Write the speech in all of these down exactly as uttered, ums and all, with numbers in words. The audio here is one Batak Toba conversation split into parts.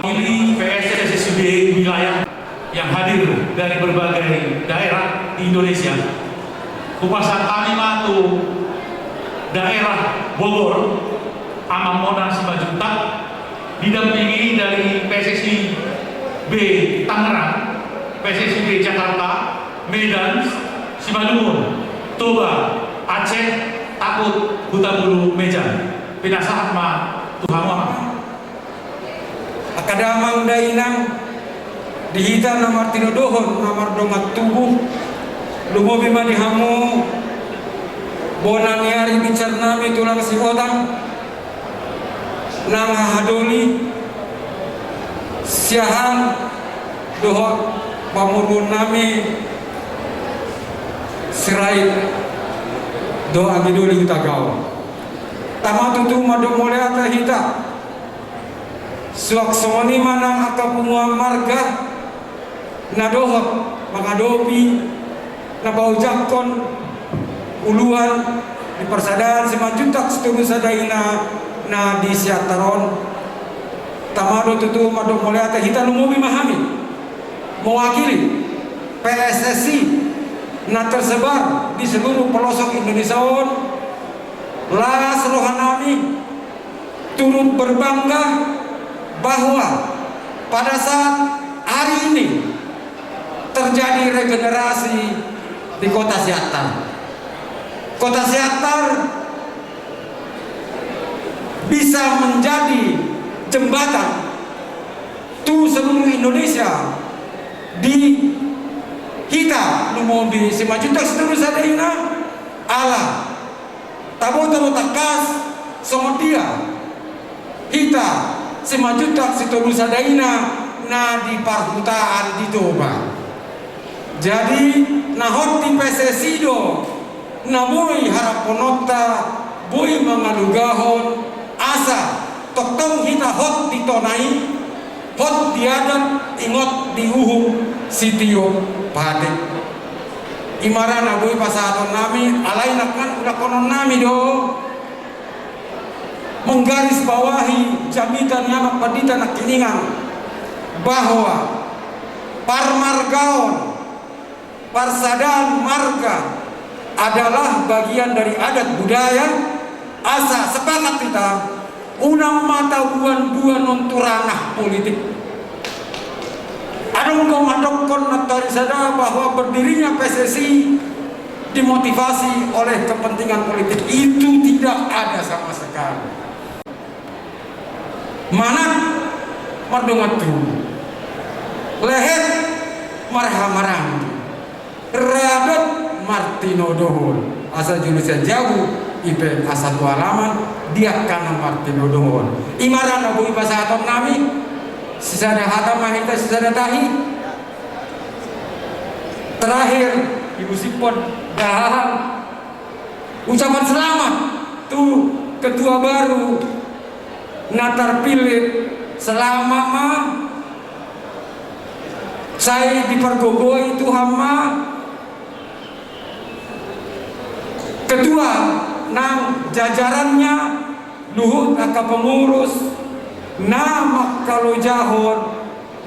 Mewakili P S S S B wilayah yang hadir dari berbagai daerah di Indonesia, hupasahat hami ma tu daerah Bogor, Amang Monang Simanjuntak, didampingi dari P S S I B Tangerang, P S S I B Jakarta, Medan, Simalungun, Toba, Aceh, Taput, Hutabulu, Mejan. Pinasahat ma tu hamu, Amang. Angka damang dainang, di hita na martinodohon na mardongan tubu, lumobi ma di hamu bona ni ari binsarnami tulang Sihotang, nang hahadoli, Siahaan dohot pamoruonnami Sirait dohot Anggi Doli Hutagaol. Tama tutu mandok mauliate hita. Suang songon i ma nang angka punguan marga na dohot mangadopi na paojakhon uluan di parsadaan Simanjuntak Sitolu Sadaina na di Siantar on. Tama do tutu mandok mauliate hita, lumobi ma hami mewakili P S S I na tersebar di seluruh pelosok Indonesia on. Las rohanami turut berbangga bahwa pada saat hari ini terjadi regenerasi di Kota Siantar. Kota Siantar bisa menjadi jembatan tu seluruh Indonesia. Di hita lumobi Simanjuntak Sitolu Sadaina, ala taboto do tangkas songon dia hita Simanjuntak Sitolu Sadaina na di parhutaan di Toba. Jadi na hot di P S S I do na boi harapononta, boi mangalugahon asa tongtong hita hot di tona i, hot di adat, ingot di uhum sitiop pate. I ma ra na boi pasahatonnami, alai nangkin ulakhononnami do menggarisbawahi jamita ni Amang Pandita nangkiningan bahwa parmargaon, parsadaan marga adalah bagian dari adat budaya, asa sepakat hita unang ma tabuanbuanon tu ranah politik. Adong do mandokkon nantoari sada bahwa berdirinya P S S I dimotivasi oleh kepentingan politik. Itu tidak ada sama sekali. Manat mardongan tubu, lehet marhahamaranggi, radot martinodohon, asa jolo sian jabu i pe asa tu alaman, di angka na martinodohon. I ma ra na boi pasahatonnami, sisada hata ma hita, sisada tahi. Terakhir, Ibu Sipon, dahahal ucapan selamat tu ketua baru na terpilih, selamat ma, sai dipargogoi Tuhan ma ketua nang jajarannya, luhut angka pengurus na mangkalojahon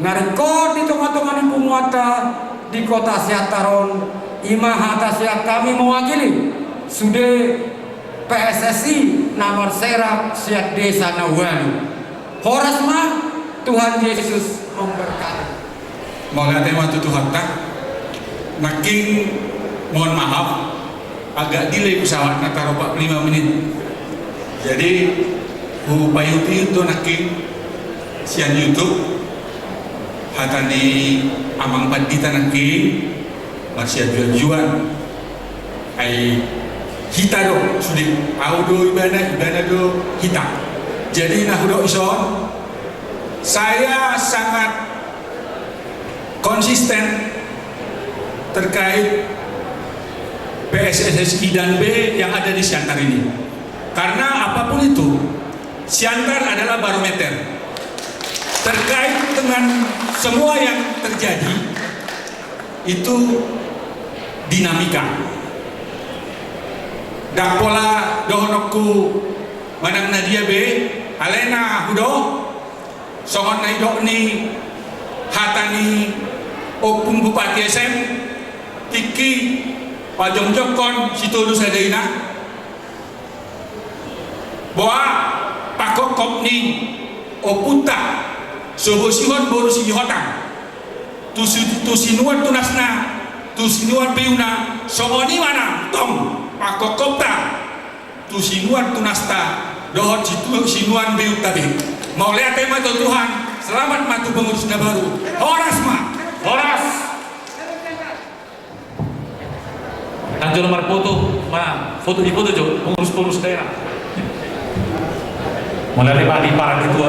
na ringkot di tongatonga ni punguanta di Kota Siantar on. I ma hata sian hami mewakili sude P S S I na marserak sian desa na ualu. Horas ma, Tuhan Yesus memberkati. Mauliate ma tu Tuhanta. Nangkin mohon maaf, agak delay pesawatna, taruh empat puluh lima menit. Jadi hupaihut-ihut do nangkin sian YouTube hata ni Amang Pandita nangkin, marsianjuanjuan. Ai hita do sude, ahu do ibana, ibana do hita. Jadi na hudok dison, saya sangat konsisten terkait P S S S I dan B yang ada di Siantar ini. Karena apapun itu, Siantar adalah barometer terkait dengan semua yang terjadi. Itu dinamika. Ndang pola dohononku manang na dia be, alai na hudok, Songon na nidok ni hata ni Ompung Bupati S M, tingki pajongjongkon sitolu sada ina, boha pangkophop ni ompunta so bosihon boru Sihotang tu si-, tu sinuan tunasna, tu sinuan beuna, songon i ma nang tong pangkophopta tu sinuan tunasta dohot situ-, sinuan beunta be. Mauliate ma tu Tuhan, selamat ma tu pengurus na baru. Horas ma. Horas. Kan jolo marfoto, ma, foto di foto jo, pengurus-pengurus daerah. Mulai dari Pak di para ketua.